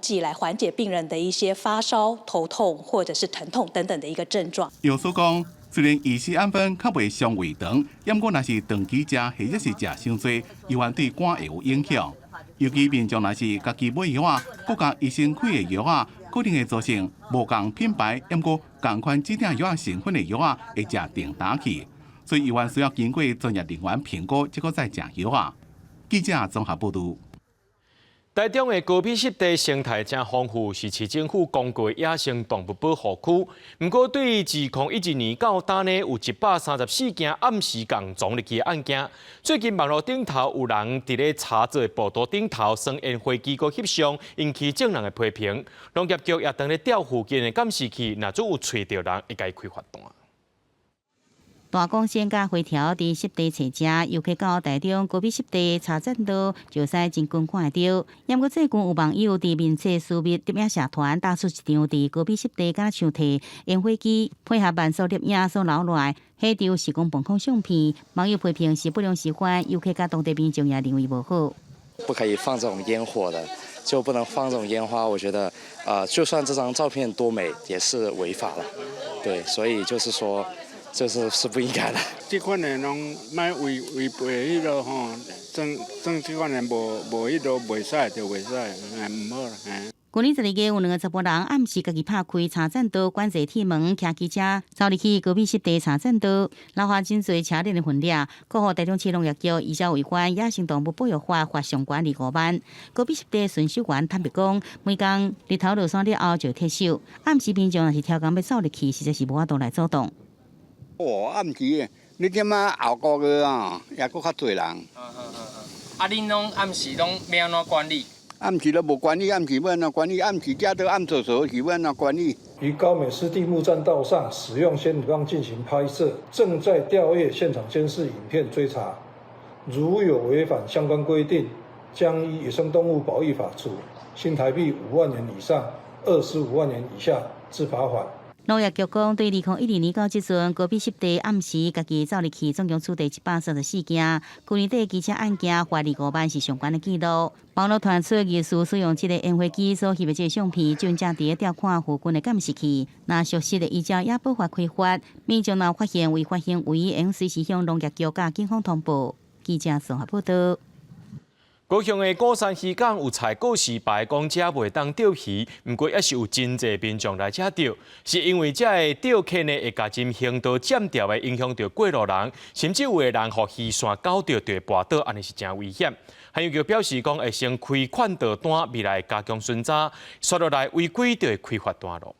劑來緩解病人的一些發燒、頭痛或者是疼痛等等的一個症狀。藥師講，雖然乙酰氨酚較袂傷胃腸，毋過若是長期食或者是食傷濟，猶原對肝會有影響。尤其民眾若是家己買藥仔，閣共醫生開的藥仔，可能會造成無仝品牌，毋過仝款止痛藥仔成分的藥仔會食顛倒去，所以猶原需要經過專業人員評估，才閣再食藥仔。記者綜合報導。台中的高陂濕地生態誠豐富，是市政府公告的野生動物保護區。毋過，對2012年到今呢，有134件暗時共傱入去的案件。最近網路頂頭有人佇咧柴做的步道頂頭耍煙花機閣翕相，引起眾人的批評。農業局也當咧調附近的監視器，若總有揣著人，會共伊開罰單。大公線佮花柱佇濕地揣食，遊客到台中高陂濕地柴棧道，就使真近看會著。毋過最近有網友佇面冊私密攝影社團打出一張佇高陂濕地敢若像提煙火機，配合慢速攝影所留落來，彼張是講磅空相片。網友批評是不良示範，遊客佮當地民眾也認為無好。不可以放這種煙火的，就不能放這種煙花。我覺得，就算這張照片多美，也是違法了。對，所以就是說。就是不應該的。這款的攏莫違違背彼囉吼，裝裝這款的無無彼囉袂使就袂使，哎毋好啦。舊年12月有兩个查埔人暗時家己拍開柴棧道管制鐵門，騎機車走入去高陂濕地柴棧道，留下真濟車輪的痕跡，閣予台中市農業局依照違反野生動物保育法罰上懸25萬。高陂濕地巡守員坦白講，每工日頭落山了後就撤守，暗時民眾若是超工欲走入去，實在是無法度來阻擋。哦，暗時你點仔後個月啊，也閣較濟人。啊，恁攏暗時攏欲按怎管理？暗時都無管理，暗時欲按怎管理？暗時遮都暗嗄嗄，是欲按怎管理？於高美濕地木棧道上使用仙女棒進行拍攝，正在調閱現場監視影片追查，如有違反相關規定，將依野生動物保育法處新台幣5萬元以上25萬元以下之罰款。農業局講，對2012年到這陣，高陂濕地暗時家己走入去，總共處理134件。舊年底機車案件罰25萬是上懸的紀錄。網路傳出疑似使用這个煙火機所翕的這个相片，正佇咧調看附近的監視器。若屬實的依照野保法開罰，民眾若發現違法行為，會隨時向農業局佮警方通報。記者綜合報導。高雄的鼓山漁港有菜告示牌，講遮袂當釣魚，毋過猶是有真濟民眾來遮釣，是因為遮的釣客呢會共人行道佔掉，會影響著過路人，甚至有的人予魚線勾著就會跋倒，按呢是誠危險。海洋局表示講會先開勸導單，未來加強巡查，煞落來違規就會開罰單囉。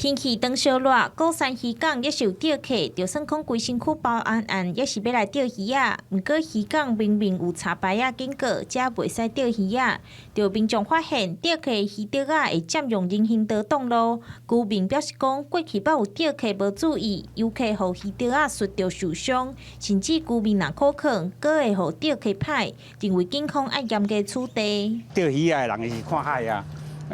天氣轉燒熱，鼓山漁港也是有釣客，就算講規身軀包絚絚，也是欲來釣魚仔。毋過漁港明明有插牌仔警告，遮袂使釣魚仔。著民眾發現釣客魚竹仔會佔用人行道擋路，居民表示講，過去捌有釣客無注意，遊客予魚竹仔摔著受傷，甚至居民若苦囥，閣會予釣客歹，認為警方愛嚴格處理。釣魚仔的人伊是看海啊。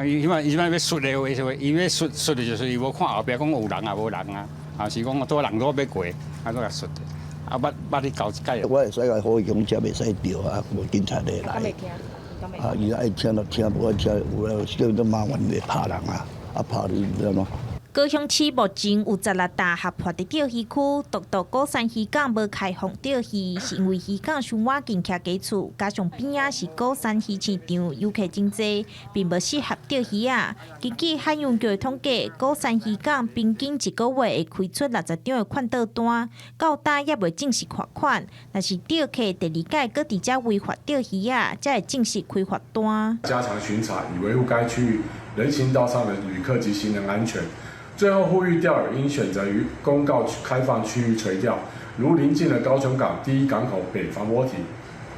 伊彼擺伊彼擺欲摔的話，伊欲摔摔的就是伊無看後壁講有人啊無人啊，啊是講拄人拄欲過，啊閣共摔的，啊捌捌去交一擺。我會使共呼伊講，遮袂使釣啊，無警察會來。啊，伊愛聽就聽，無愛聽有咧叫做麻煩會拍人啊，啊拍你知影？高雄市目前有16搭合法的釣魚區，獨獨鼓山漁港無開放釣魚，是因為漁港傷倚近徛家厝，加上邊仔是鼓山魚市場，遊客真濟，並無適合釣魚仔。根據海洋局的統計，鼓山漁港平均一個月會開出60張的勸倒單，到今猶未正式罰款。若是釣客第二擺閣佇遮違法釣魚仔，才會正式開罰單。加強巡查，以維護該區域人行道上的旅客及行人安全。最後呼籲釣友應選擇於公告開放區域垂釣，如鄰近的高雄港第一港口北防波堤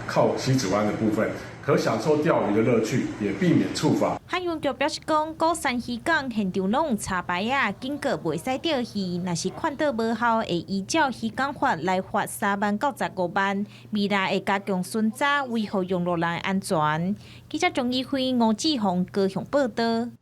靠西子灣的部分，可享受釣魚的樂趣，也避免觸法。海洋局表示講，鼓山漁港現場攏有插牌仔，警告袂使釣魚，若是勸導無效，會依照漁港法來罰3萬到15萬。未來會加強巡查，維護用路人安全。記者張怡輝、吳志宏高雄報道。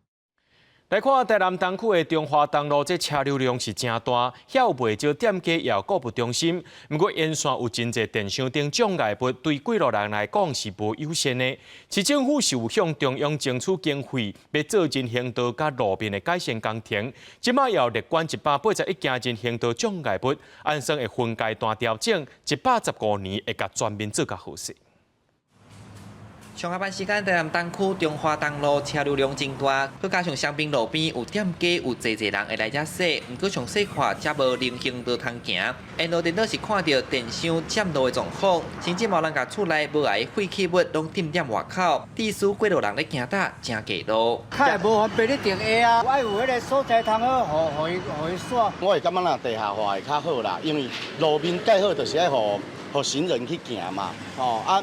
來看台南東區的中華東路，這車流量是誠大，遐有袂少店家也有購物中心。毋過沿線有真濟電箱頂障礙物，對過路人來講是無友善的。市政府是有向中央爭取經費，欲做人行道佮路面的改善工程。這擺又列管181件人行道障礙物，按算會分階段調整，115年會共全面做較好勢。上下班時間，台南東區中華東路車流量真大，閣加上雙邊路邊有店家，有濟濟人會來遮踅。毋過詳細看，遮無人行道通行，沿路顛倒是看著電箱佔路的狀況，甚至無人共厝內無愛廢棄物攏擲佇外口，致使過路人咧行搭誠過路。較會無方便你停下啊，愛有彼个所在通好，予予伊予伊煞。我會感覺若地下化會較好啦，因為路面蓋好就是愛予予行人去行嘛，吼啊。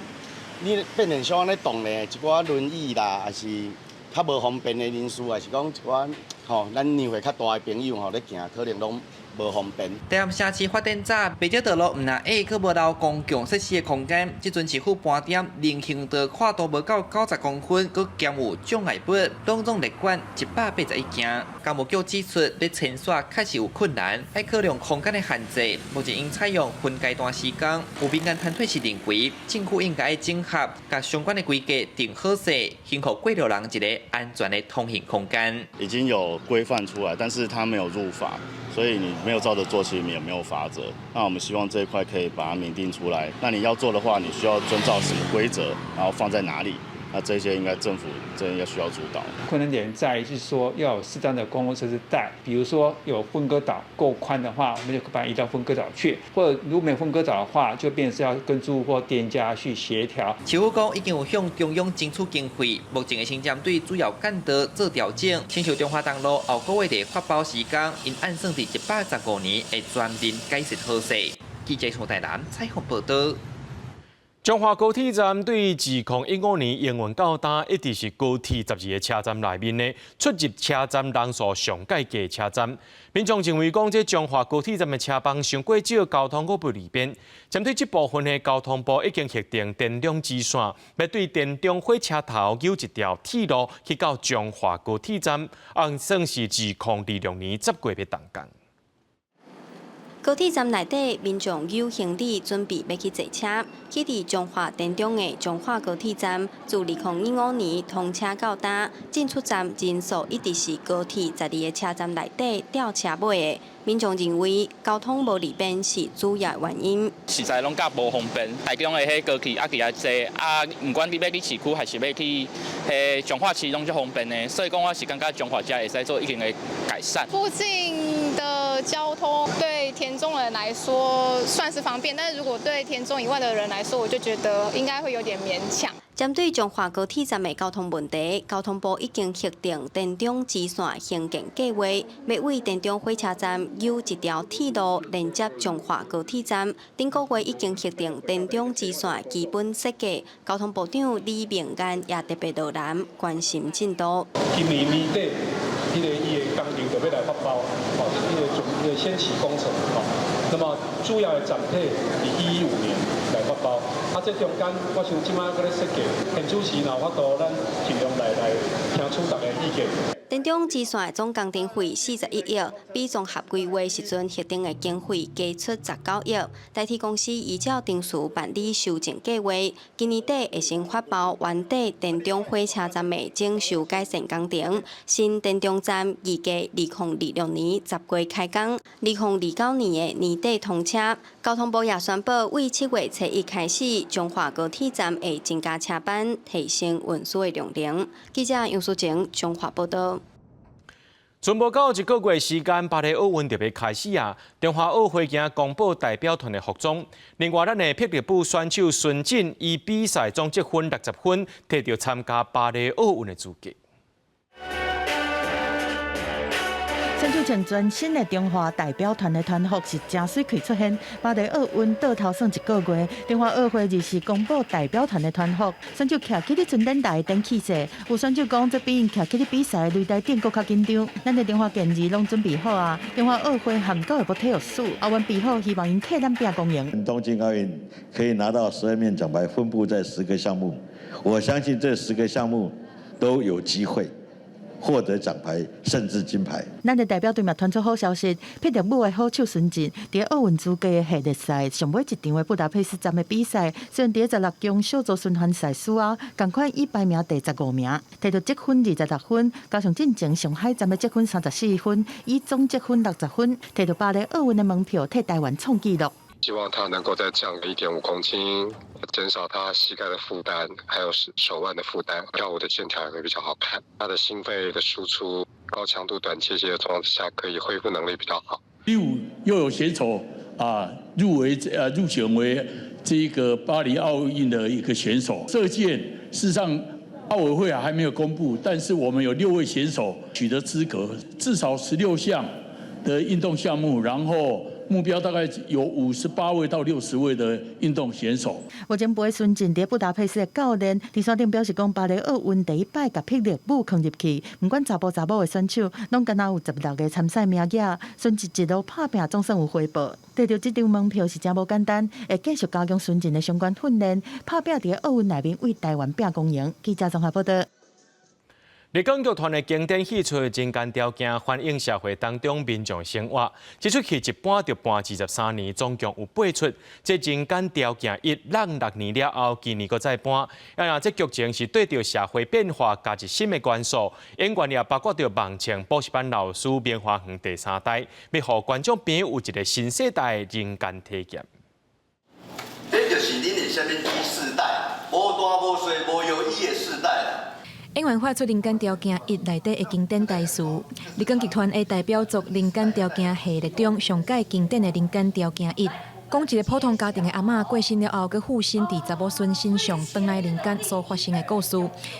你變成像按呢擋咧，一寡輪椅啦，抑是較無方便的人士，抑是講一寡吼，咱年歲較大的朋友吼咧行，可能攏無方便。台南城市發展早，袂少道路毋但矮，閣無留公共設施的空間。這陣市府盤點人行道闊度無夠90公分，閣兼有障礙物，攏總列管181件。工務局指出，咧清刷確實有困難，愛考量空間的限制。目前應採用分階段施工。有民間團體是認為，政府應該整合，共相關的規格定好勢，予過路人一个安全的通行空間。已經有規範出來，但是它沒有入法，所以你沒有照着做，其實也沒有罰則。那我們希望這一塊可以把它明定出來。那你要做的話，你需要遵照什麼規則，然後放在哪裡？那這些應該政府這應該需要主導。困難點在於是說要有適當的公共設施帶，比如說有分割島夠寬的話，我們就把它移到分割島去；或者如果沒有分割島的話，就變成是要跟住戶或店家去協調。市府講已經有向中央爭取經費，目前會先針對主要幹道做調整，親像中華東路後個月的發包時間，𪜶按算佇115年會全面改善好勢。記者從台南採訪報道。彰化高鐵站對2015年營運到今，一直是高鐵12个車站內面的出入車站人數上蓋低的車站。民眾認為講，這彰化高鐵站的車班傷過少，交通閣不利便。針對這部分的交通部已經核定田中支線，欲對田中火車頭莜一條鐵路去到彰化高鐵站，按算是2026年10月欲動工。高鐵站內底，民眾搝行李準備欲去坐車，去佇彰化田中的彰化高鐵站，自2015年通車到今，進出站人數一直是高鐵12个車站內底吊車尾的。民眾認為交通無利便是主要原因。實在攏較無方便，台中的彼高鐵啊，佇遐坐啊，毋管你欲去市區還是欲去彼彰化市，攏足方便的。所以講，我是感覺彰化遮會使做一定的改善。附近的交通對田中人來說算是方便，但是如果對田中以外的人來說，我就覺得應該會有點勉強。針對彰化高鐵站的交通問題，交通部已經核定田中支線興建計劃，欲為田中火車站有一條鐵路連接彰化高鐵站。頂個月已經核定田中支線基本設計，交通部長李明彥也特別落南關心進度。今年年底，彼个伊的工程就欲來發包，哦，彼个準彼个先期工程，哦，那麼主要的站體佇115年來發包，啊，這中間我想這擺閣咧設計，現主時若有法度，咱盡量來聽取逐家意見。田中支線的總工程費41億，比綜合規劃時陣核定的經費加出19億。台鐵公司依照程序辦理修正計劃，今年底會先發包原底田中火車站的整修改善工程。新田中站預計2026年10月開工，2029年的年底通車。交通部也宣布，為7月初一開始，彰化高鐵站會增加車班，提升運輸的量能。記者楊淑晴彰化報道。賰無夠一個月時間，巴黎奧運就欲開始啊！中華奧會今公布代表團的服裝。另外，咱的霹靂舞選手孫振以比賽總積分60分，摕著參加巴黎奧運的資格。選手穿全新的中華代表團的團服是誠媠氣出現。巴黎奧運倒頭算一個月，中華奧會日時公布代表團的團服，選手徛起咧伸展台等氣勢。有選手講，這比𪜶徛起咧比賽擂台頂閣較緊張。咱的中華健兒攏準備好啊！中華奧會含教育部體育署奧運備好，希望𪜶替咱拚光榮。東京奧運可以拿到12面獎牌，分布在十個項目，我相信這十個項目都有機會獲得獎牌，甚至金牌。咱的代表隊嘛傳出好消息，霹靂舞的好手孫振，佇奧運資格的系列賽上尾一場的布達佩斯站的比賽，雖然佇16強小組循環賽輸啊，仝款以排名第15名，摕著積分26分，加上進前上海站的積分34分，以總積分60分，摕著巴黎奧運的門票，替台灣創紀錄。希望他能夠再降個1.5公斤，減少他膝蓋的負擔，還有手腕的負擔，跳舞的線條也會比較好看。他的心肺的輸出，高強度短間歇的狀況下，可以恢復能力比較好。第五又有選手啊入圍入選為這個巴黎奧運的一個選手。射箭事實上奧委會還沒有公布，但是我們有6位選手取得資格，至少16項的運動項目，然後。目標大概有58位到60位的運動選手。目前背孫振佇布達佩斯的教練，佇山頂表示講，巴黎奧運第一擺共霹靂舞囥入去，毋管查埔查某的選手，攏敢若有16個參賽名額。孫振一路拍拚，總算有回報。得著這張門票是誠無簡單，會繼續加強孫振的相關訓練，拍拚佇奧運內面為台灣拚光榮。記者綜合報道。麗港劇團的經典戲曲《人間條件》反映社會當中民眾生活。這齣戲一搬就搬23年，總共有八齣。這《人間條件》106年了後，今年閣再搬。啊，這劇情是對著社會變化加入新的元素，演員也包括著網唱補習班老師明華園第三代，欲予觀眾朋友有一個新世代的人間體驗。這就是恁的啥物 Z 世代，無大無細無藥醫的世代啦。演員發出《人間條件一》內底的經典台詞，麗港劇團的代表作《人間條件》系列中上蓋經典的《人間條件一》，講一個普通家庭的阿嬤過身了後，閣附身佇查某孫身上，轉來人間所發生的故事。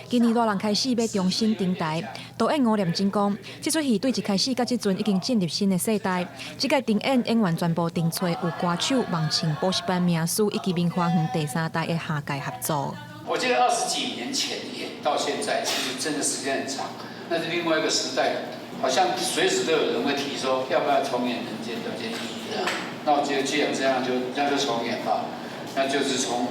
今年熱人開始欲重新登台，導演吳念真講，這齣戲對一開始到這陣已經進入新的世代。這屆重演演員全部定揣有歌手、網唱補習班名師以及明華園第三代的下屆合作。我記得20幾年前演到現在，其實真的時間很長。那是另外一個時代，好像隨時都有人會提說要不要重演《人間條件一》這樣。那我覺得既然這樣就那就重演吧，那就是從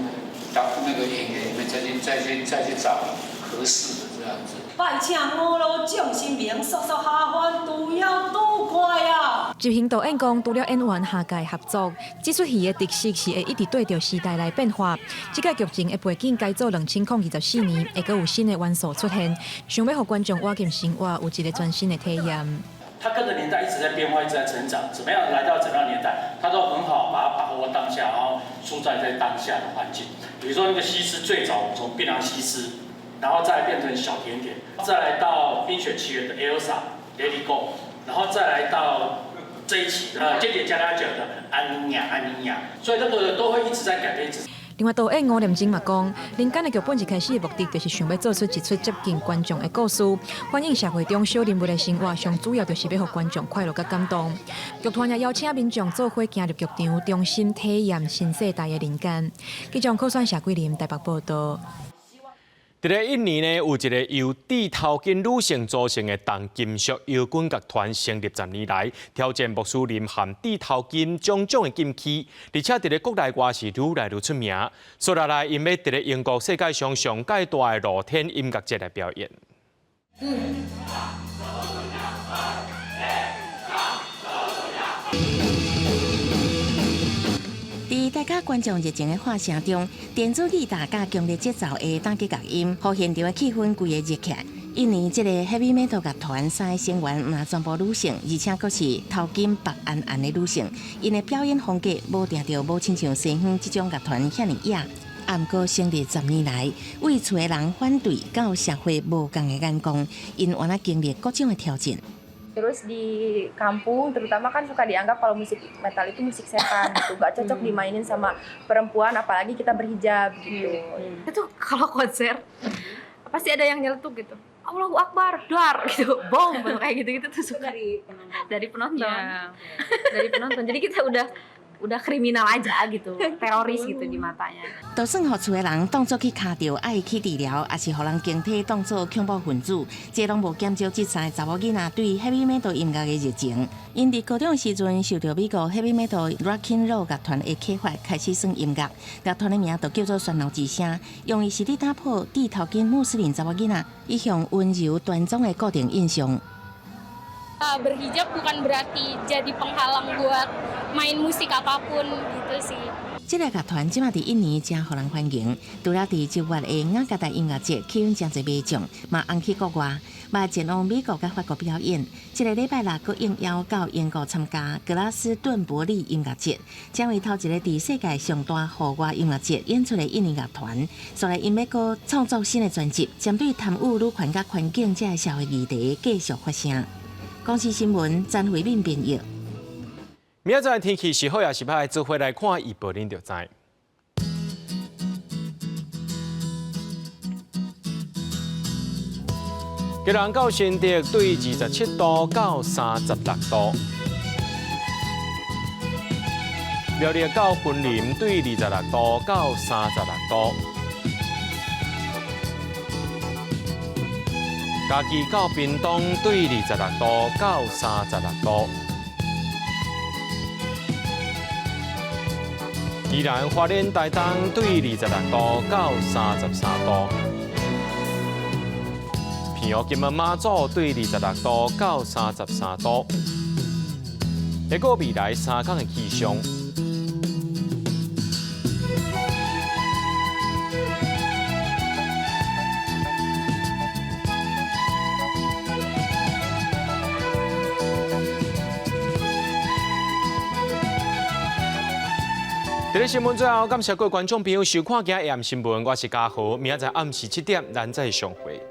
當那個演員裡面再去找合適的這樣子。拜請五路眾神明，速速下凡，除妖拄怪啊！執行導演講，除了演員下屆合作，這齣戲的特色是會一直對著時代來變化。這個劇情的背景改做2024年，會閣有新的元素出現，想欲予觀眾倚近生活，有一個全新的體驗。他跟着年代一直在變化，一直在成長，怎麼樣來到怎樣的年代，他都很好把它把握當下，然後塑造在當下的環境。比如說那個西施，最早從檳榔西施，然後再變成小甜甜，再來到冰雪奇緣的 Elsa、Let It Go，然後再來到這一期間諜家家酒的安妮亞、安妮亞，所以這個都會一直在改變。一直。另外，導演吳念真嘛講，人間的劇本一開始的目的就是想欲做出一齣接近觀眾的故事，反映社會中小人物的生活，上主要就是欲予觀眾快樂佮感動。劇團也邀請民眾做伙行入劇場，重新體驗新世代的人間。記者柯選謝桂林台北報導。佇咧印尼呢，有一个由戴頭巾女性組成的重金屬搖滾樂團，成立10年來，挑戰穆斯林和戴頭巾種種的禁區，而且佇咧國內外是愈來愈出名。接落來，𪜶欲佇咧英國世界上上蓋大的露天音樂節來表演。佇大家觀眾熱情的喊聲中，電子吉他佮強烈節奏的打擊樂音，予現場的氣氛規个熱起來。印尼這个 Heavy Metal 樂團三个成員毋但全部女性，而且閣是頭巾縛絚絚的女性。𪜶的表演風格無定著無親像西方這種樂團遐爾野。毋過成立10年來，對厝的人反對佮社會無仝的眼光，𪜶原來經歷各種的挑戰。 Terus di kampung terutama kan suka dianggap kalau musik metal itu musik setan gitu, gak cocok dimainin sama perempuan apalagi kita berhijab gitu. Itu kalau konser pasti ada yang nyeletuk gitu. Allahu Akbar, dar gitu, bom kayak gitu-gitu tuh suka dari penonton. Ya, dari penonton. Jadi kita udah kriminal aja gitu, teroris gitu di matanya. 就算予厝的人當作去敲著愛去治療，抑是予人形體當作恐怖分子，這攏無減少這三个查某囡仔對 heavy metal 音樂的熱情。𪜶佇高中的時陣受著美國 heavy metal rock and roll 樂團的啟發，開始耍音樂。樂團的名就叫做喧鬧之聲，用意是咧打破戴頭巾穆斯林查某囡仔一向溫柔端莊的固定印象。 Berhijab bukan berarti jadi penghalang buat main musik apapun gitu sih. 這个樂團這馬佇印尼誠予人歡迎，除了佇7月的雅加達音樂節吸引誠濟民眾，嘛紅去國外，嘛前往美國佮法國表演。這个禮拜六閣應邀到英國參加格拉斯頓伯利音樂節，成為頭一个佇世界上大戶外音樂節演出的印尼樂團。所以𪜶欲閣創作新的專輯，針對貪污、女權佮環境這个社會議題繼續發聲。公視新聞詹慧敏編譯。明仔載天氣是好抑是歹，做伙來看預報，恁就知。基隆到新竹對27度到36度，苗栗到雲林對26度到36度，嘉義到屏東對26度到36度，宜蘭花蓮台東對26度到33度，澎湖金門馬祖對26度到33度，下個未來3天的氣象。佇咧新聞最後，感謝各位觀眾朋友收看今日 AM 新聞，我是嘉豪，明仔載暗時7點，咱再相會。